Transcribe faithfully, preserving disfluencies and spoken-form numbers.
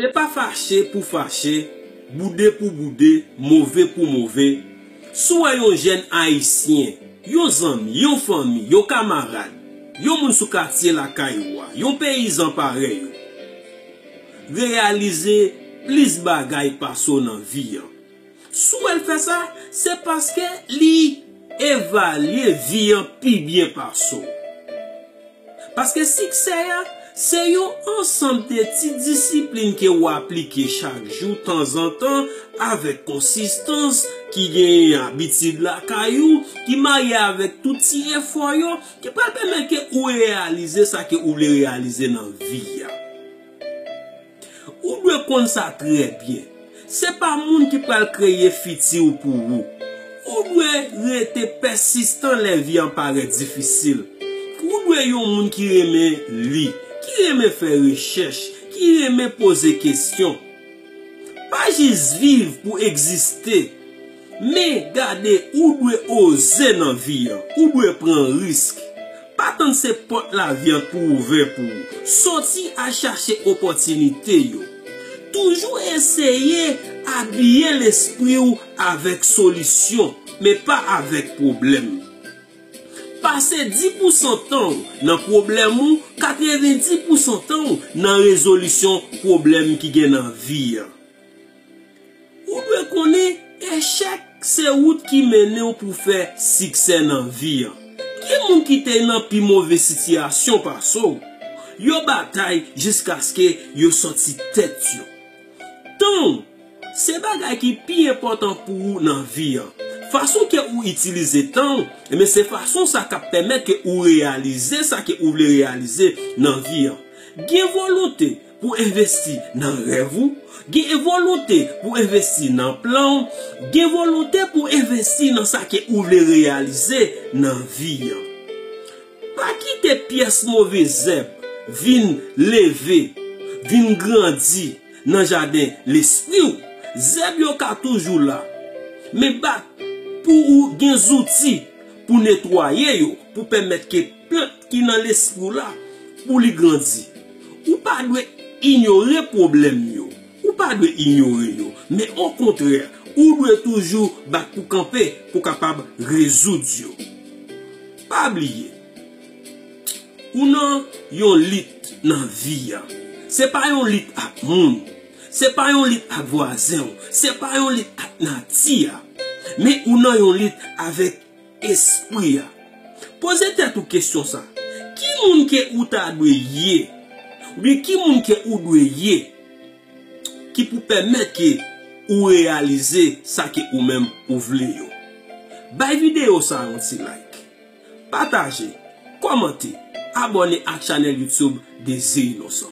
Se pa fache pou fache, boude pou boude, move pou move. Si w wè yon jèn ayisyen, yon zanmi, yon fanmi, yon kamarad, yon moun sou katye lakay ou a, yon peyizan parèy ou, reyalize plis bagay pase w nan vi an. Si w wè l fè sa, se paske li evalye vi an pi byen pase w. Paske siksè a, se yon ansanm de ti disiplin ke ou aplike chak jou, tanzantan, avèk konsistans, ki genyen abitid lakay ou, ki marye avèk tout ti efò yo, ki pral pèmèt ke ou reyalize sa ke ou vle reyalize nan vi a. Ou dwe konn sa trè byen. Se pa moun ki pral kreye fiti w pou ou. Ou dwe rete pèsistan lè vi an parèt difisil. Ou dwe yon moun ki renmen li, ki renmen fè rechèch, ki renmen poze kesyon. Pa jis viv pou egziste, men gade, ou dwe oze nan vi an, ou dwe pran risk. Pa tann se pòt lavi an pou ouvè pou ou. Soti al chache opòtinite yo. Toujou eseye abiye lespri w avèk solisyon, men pa avèk pwoblèm. Pase dis pousan tan w nan pwoblèm ou, katrevendis pousan tan w nan rezolisyon pwoblèm ki gen nan vi an. Ou dwe konnen, echèk se wout ki mennen w pou fè siksè nan vi an. Gen moun ki te nan pi move sitiyasyon pase w. Yo batay jiskaske yo sòti tèt yo. Tan w se bagay ki pi enpòtan pou ou nan vi an. Fason ke ou itilize tan w, ebyen, se fason sa k ap pèmèt ke ou reyalize sa ke ou vle reyalize nan vi an. Gen volonte pou envesti nan rèv ou, gen volonte pou envesti nan plan w, gen volonte pou envesti nan sa ke ou vle reyalize nan vi an. Pa kite pyès move zèb vin leve, vin grandi nan jaden lespri w. Zèb yo ka toujou la, men bat pou ou gen zouti pou netwaye yo, pou pèmèt ke plant ki nan lespri w la, pou li grandi. Ou pa dwe inyore pwoblèm yo. Ou pa dwe inyore yo. Men okontrè, ou dwe toujou bat pou kanpe, pou kapab rezoud yo. Pa bliye, ou nan yon lit nan vi a. Se pa yon lit ak moun. Se pa yon lit ak vwazen w. Se pa yon lit ak nati a. Men ou nan yon lit avèk espri a. Poze tèt ou kesyon sa. Ki moun ke ou ta dwe ye? Oubyen ki moun ke ou dwe ye ki pou pèmèt ke ou reyalize sa ke ou menm ou vle yo? Bay videyo sa yon ti like. Pataje, kòmante, abòne ak chanèl YouTube Dezi Inosan.